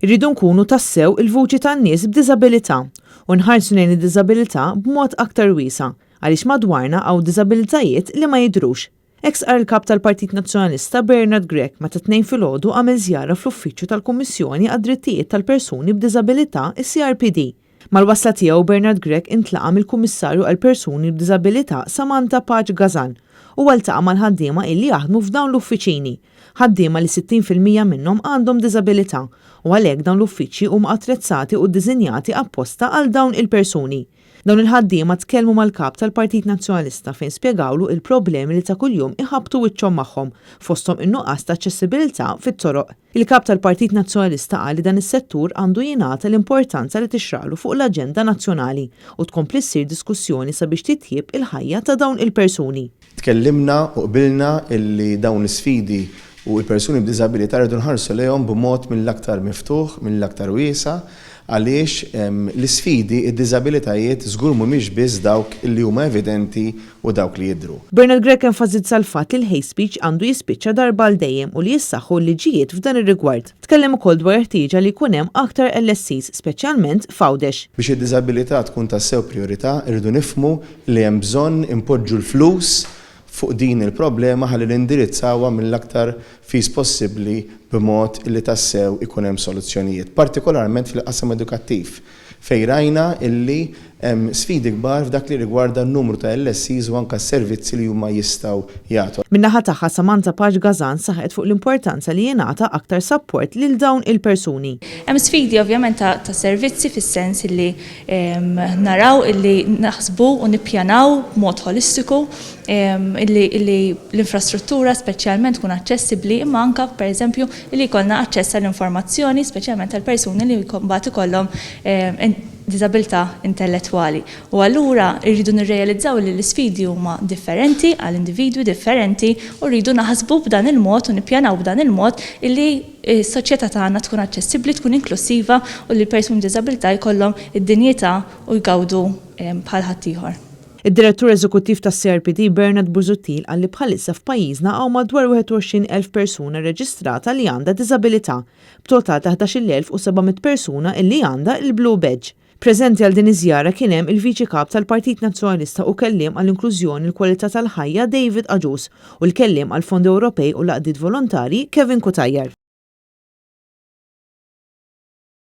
Irridu nkunu tassew il-vuċi tan-nies b'diżabilità u nħarsu lejn id-diżabilità b'mod aktar wiesa' għaliex madwarna hawn diżabilitajiet li ma jidhrux. Hekk stqarr il-Kap tal-Partit Nazzjonalista Bernard Grech meta t-Tnejn filgħodu għamel żjara fl-uffiċċju tal-Kummissjoni għad-Drittijiet tal-Persuni b'Diżabilità, is-CRPD. Mal-wasla tiegħu Bernard Grech intlaqa' mill-Kummissarju għall-Persuni b'Diżabilità Samantha Pace Gasan. Huwa ltaqa' mal-ħaddiema illi jaħdmu f'dawn l-uffiċini. Ħaddiema li 60% minnhom għandhom diżabilità u għalhekk dawn l-uffiċċji huma attrezzati u ddisinjati apposta għal dawn il-persuni. Dawn il-ħaddiema tkellmu mal-Kap tal-Partit Nazzjonalista fejn spjegawlu il-problemi li ta' kuljum iħabbtu wiċċhom magħhom, fosthom in-nuqqas ta' aċċessibilità fit-toroq. Il-Kap tal-Partit Nazzjonalista qal li dan is-settur għandu jingħata l-importanza li tixraqlu fuq l-aġenda nazzjonali u tkompli ssir diskussjoni sabiex titjieb il-ħajja ta' dawn il-persuni. Tkellimna u qbilna illi dawn l-isfidi u l-persuni b'diżabilità rridu nħarsu lejhom b'mod mill-aktar miftuħ, mill-aktar wiesa' għaliex l-isfidi, id-diżabilitajiet żgur mhumiex biss dawk illi huma evidenti u dawk li jidhru. Bernard Grech enfasizza l-fatt li l-hate speech għandu jispiċċa darba għal dejjem u li jissaħħu l-liġijiet f'dan ir-rigward. Tkellem ukoll dwar il-ħtieġa li jkun hemm aktar LSCs, speċjalment f'Għawdex. Biex id-diżabilità tkun tassew prijorità, irridu nifhmu li hemm bżonn inpoġġu l-flus fuq din il-problema ħalli nindirizzawha mill-aktar fis possibbli b'mod li tassew ikun hemm soluzzjonijiet, partikolarment fil-qasam edukattiv. fejn rajna illi hemm sfidi kbar f'dak li jirrigwarda n-numru ta' LSEs u anke s-servizzi li huma jistgħu jagħtu. Min-naħa tagħha Samantha Pace Gasan saħqet fuq l-importanza li jingħata aktar sapport lil dawn il-persuni. Hemm sfidi ovvjament ta' servizzi fis-sens illi naraw illi naħsbu u nippjanaw b'mod ħolistiku illi l-infrastruttura speċjalment tkun aċċessibbli imma anke pereżempju li jkollna aċċess għall-informazzjoni speċjalment għall-persuni li mbagħad ikollhom diżabilità intellettwali. U allura rridu nirrealizzaw li l-isfidi huma differenti għal individwi differenti u rridu naħsbu b'dan il-mod u nippjanaw b'dan il-mod illi s-soċjetà tagħna tkun aċċessibbli, tkun inklussiva u li l-persuni b'diżabilità jkollhom id-dinjità u jgawdu bħal ħaddieħor. Id-Direttur Eżekuttiv tas-CRPD Bernard Busuttil qal li bħalissa f'pajjiżna hawn madwar 21,000 persuna rreġistrata li għandha diżabilità, b'total ta' 11,700 persuna illi għandha il-Blue Badge. Preżenti għal din iż-żjara kien hemm il-Viċi Kap tal-Partit Nazzjonalista u Kelliem għall-Inklużjoni u l-Kwalità tal-Ħajja David Agius u l-Kelliem għall-Fondi Ewropej u l-Għaqdiet Volontarji Kevin Cutajar.